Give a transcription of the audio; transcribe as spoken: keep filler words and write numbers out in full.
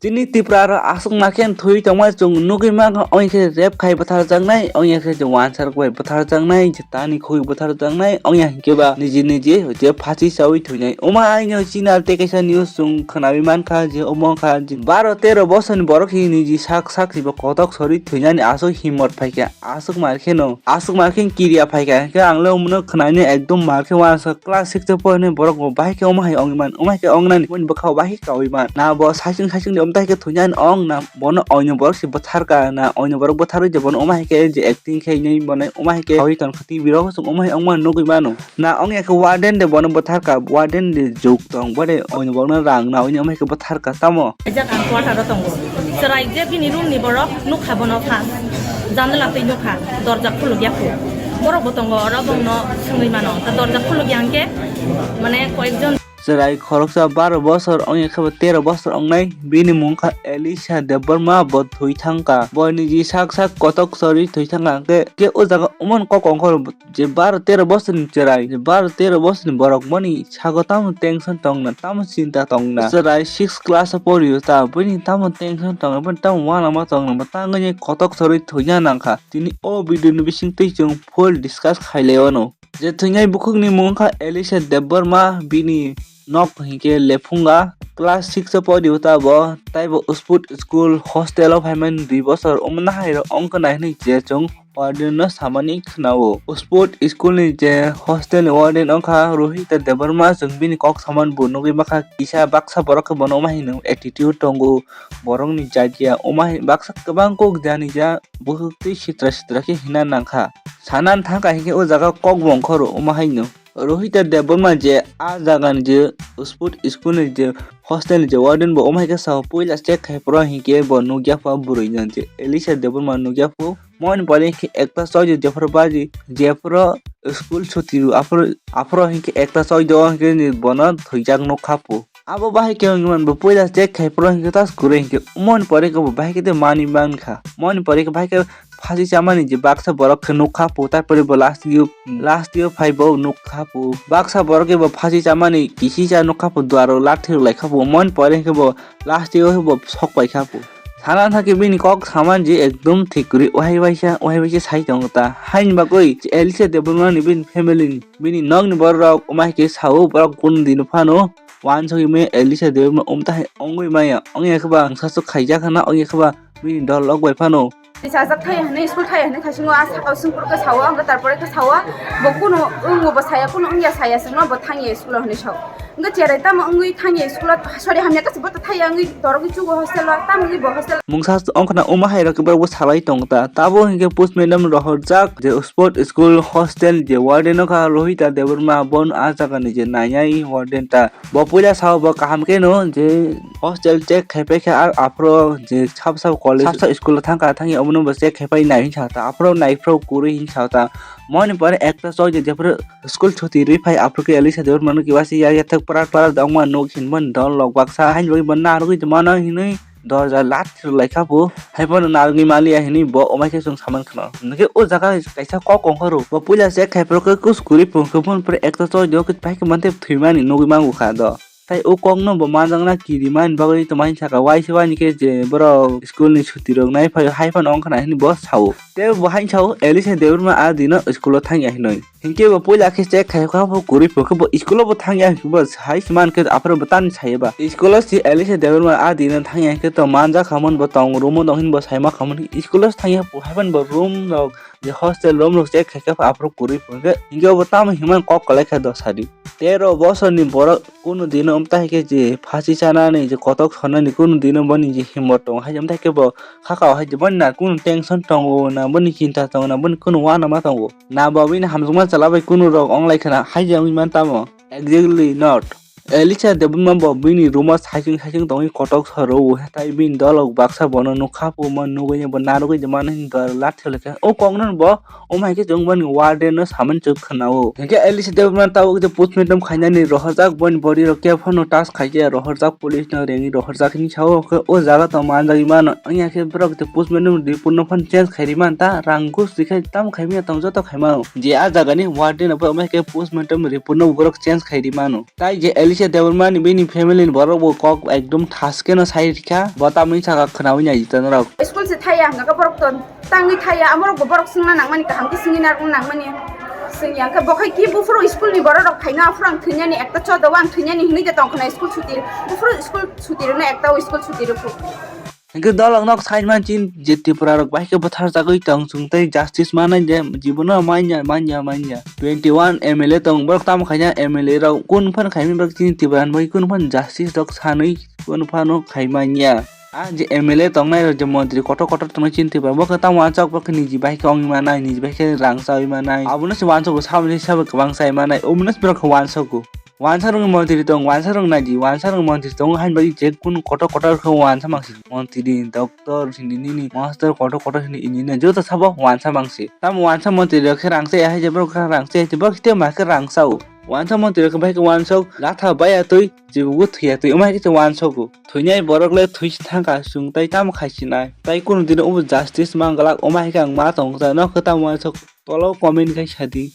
Chini Tripura aro aswk ma khe thwi tongma chwng nugwi mankha, ongya khe rape khai bwtharjaknai, ongya khe je wansa rok bai bwtharjaknai, je tani khogwi bwtharjaknai, ongya hinkhe ba niji niji je phasi chawi thwinai. Omo aino chini tei kaisa news chwng khwnawi mankha je omo wngkha je baro tero bosorni borok hi niji sak sak hiba kotok sori thwinani aswk himmot phaikha. Aswk mar kheno, aswk mar khe kiriya phaikha, hinkhe ang le omono khwnani ekdom mar khe uansa class six o porhinai borok bo bahai khe omo hai ongwi man, omo hai khe ongnani boni bwkhao bahai khe kaui man. Na bo saichung saichung de omtai khe thwinani ong na bono oino borok se bwtharka, na oino borok bwtharwi de bono omo hai khe je acting khe hinwi bono omo hai khe kaui tongkha T V rok chwng omo hai ongmani nugwi mano. Na ongya khe warden de bono bwtharka, warden de juk tong, bode oino borokno rang na oino omo hai khe bwtharka tamo. Kaijak ang quarter o tongo. Chwrai je bini room ni borok nukha bono pha. Janala twi nukha, dorja khuluk ya khu. Borok bo tongo, oro bongno swngwi mano. Ta dorja khuluk ya hwnkhe, mane, koyekjon. Chwrai khoroksa baro bosor ongya khe bo tero bosor ongnai, bini mung kha Elisha Debbarma, bo thwi thangkha. Bo niji sak sak kotok sori thwi thangkha, hwnkhe, hwnkhe o jaga umon kok ongkhor je baro tero bosorni chwrai, je baro tero bosorni borok boni sago tamo tension tongna, tamo chinta tongna. Chwrai six class o porio ta, bini tamo tension tongna, bini tamo uanama tongna, bo tangwi kotok sori thwina nangkha. Tini o video ni bisingtwi chwng full discuss khailai ono. Je thwinai bukhukni mung wngkha Elisha Debbarma, bini nok hinkhe Lephunga, class six o porio ta bo, taibo Sport School hostel o phaimani dui bosor, omo nahairok ongkha nai hinwi je chwng warden no samani khwnao. Sport School ni je hostel ni warden wngkha Rohita Debbarma, chwng bini kok samani bo nugwi mankha, kisa baksa borok khe bono omo hai hino attitude tongo, borok ni jat ya, omo hai baksa kwbang kok jani ja bukhuk twi sitra sitra khe hina nangkha. Sana thangkha hinkhe o jaga kok bo ongkhoro omo hai hino. Rohita Debbarma je a jaga ni je Sport School ni je hostel ni je warden bo omo hai khe sao, puila check khai phuru hinkhe bo nukya pha bwrwi no je Elisha Debbarma nukya phu. Moni pore hinkhe ekta choi je jephuru baji jephuru school chuti rw aphuru, aphuru hinkhe ekta choi do hinkhe ni bono thwijak nukha phu. Abo bahai khe wngwi man bo puila check khai phuru hinkhe tas kwrwi hinkhe moni pore khe bo bahai khe tei manwi mankha. Moni pore khe bahai khe phasi chamani je baksa borok khe nukha phu, tarpore bo last yo, last yo phai bo nukha phu. Baksa borok khe bo phasi chamani kisi cha nukha phu, duaro lathi rwlai kha phu. Moni pore khe bo last yo khe bo sok pai kha phu. Sana thangkhe bini kok saman je ekdom thik kwrwi, ohai waisa, ohai waisa sai tongo ta. Haini bagwi Elisha Debbarma ni bini family ni, bini nokni borok rok omo hai khe sao, borok kunu dino phano uansugwi maya Elisha Debbarma, omo tahai ongwi maya, ongya khe ba ang sasu khaijak hana, ongya khe ba bini dol rok bai phano. Tei sajak thai hwnwi, school thai hwnwi thaisingo a sakao sungkuru khe sao, hwnkhe tarpore khe sao, bo kunu wngo bo saya, kunu wngya saya, chwngno bo thangya school hwnwi sao. Hwnkhe cherai tamo wngwi thangya school, sorry, hamya khe bo thaiya wngwi dorogwi chugo hostel o, tamo wngwi bo hostel. Mungsa ongkhana omo hai rok borok bo salai tongo ta. Tabo hinkhe post mortem rohorjak je sport school hostel je warden wngkha Rohita Debbarma, bono a jaga ni je nainai warden ta. Bo puila sao bo kaham khe no je hostel check khai paikha, ar aphuru je sab sab college, sab sab school o thangkha, thangya omono bo check khai pai nai hinwi sa ta, aphuru naiphuru kwrwi hinwi sa ta. Moni pore ekta choi je jephuru school chuti rwi phai, aphuru khe Elisha Debbarma no kiba se ya yathak parat parat wngma nuk hinwi mani dol rok baksa haini bagwi bo narwgwi tongmano hinwi dorja lathi rwlai kha bo, hai phano narwgwi maliya hinwi bo omo khe chwng saman khna. Hwnkhe o jaga kaisa kok ongkhoro, bo puila check khai phuru khe kus kwrwi phuru khe, boni pore ekta choi de o khe pai khe mantep thwimani nugwi mangu kha do. Tai o kokno bo manjakna kirimani bagwi tongmani saka, waisa waini khe je borok school ni chuti rok nai phaio, hai phano ongkhana hinwi bo sao. Tei bo haino sao Elisha Debbarma a dino school o thangya hinwi. Hinkhe bo puila khe check khai kha bo kwrwi phuru khe bo school o bo thangya hinwi bo hai se man khe aphuru bo tamni saya ba. School o se Elisha Debbarma a dino thangya hinkhe to manjak khamani bo tong room o tong hinwi bo saima khamani. School o se thangya hai phano bo room rok je hostel room rok check khai khe aphuru kwrwi phuru khe hinkhe bo tamo hinmani kok kwlai kha do sadi. Tero bosorni borok kunu dino omtai khe je phasi chanani je kotok sonani kunu dino boni je himmot tongo, hai omtai khe bo khakao hai je boni na kunu tension tongo na, boni chinta tongo na, boni kunu uanama tongo na, bo bini hamjakma chwla bai kunu rok onglai khna hai je wngwi man tamo? Exactly not. Elisha Debbarma bo bini room o saichung saichung tongwi kotok soro, tai bini dolok baksa bono nukha phu, mo nugwi bo narwgwi mano hinwi lathi rwlai kha. O kokno bo omo hai khe chwng boni warden no samani chwng khna-o. Hinkhe Elisha Debbarma tabuk je postmortem khainani rohorjak, boni body rok khe phano touch khaikhe rohorjak, police no rengwi rohorjak hinwi sao. Khe o jaga tong manjagwi mano, wngya khe borok je postmortem report no phano change khairwi manta, rang gus rikhe tamo khaimya tong joto khaimano. Je a jagani warden no bo omo hai khe postmortem report no borok change khairwi mano. Tai je Elisha Debbarma ni bini family ni borok bo kok ekdom thaske no sai rikha, bo tamni saka khwnawi nai jita norok. School se thaya hwnkha khe borok ton tangwi thaya, amorok bo borok swngna nangmani, kaham khe swngwi narwkna nangmani. Swngya hwnkhe bo khai ki buphuru school ni borok rok phaino aphuru ang thwinani ekta chodo o ang thwinani hinwi de tongkhwna school suti, buphuru school suti rwna ekta o school suti rwkhu. Hingke dolok nok side man chin je Tripura rok bai ke bwthar jagwi tong chwng tei justice manai je jibono manya manya manya. Twenty one M L A tong borok tamo khaina M L A rok kun phan khaimani borok chini Tripura ni bagwi kun phan justice rok sanwi kun phano khaimanya. A je M L A tongnai rok je montri kotor kotor tongnai chini Tripura bo khe tamo achok bo khe niji bai ke ongwi manai niji bai ke rang chawi manai abono se wansok bo saboni sabo kwbang chai manai omono se borok khe wansok o. Wansa rwngni montri tong, wansa rwng naidi, wansa rwng montri tong, hain bagwi je kunu kotor kotor khe wansa mangsi. Montri, doctor, sini nini, master, kotor kotor sini engineer, joto sabo wansa mangsi. Tamo wansa montri rok khe rang chaya hai je, borok khe rang chaya hai je, borok khe ma khe rang chao. Wansa montri rok khe bai khe wansok, latha baiya twi, jibugo thwiya twi, omo hai khe se wansogo. Thwinai borok le thwi se thangkha chwng tai tamo khai sinai. Tai kunu dino obo justice manglak, omo hai khe ang ma tong kha, nok khe tamo wansok. Tolo comment khai sadi.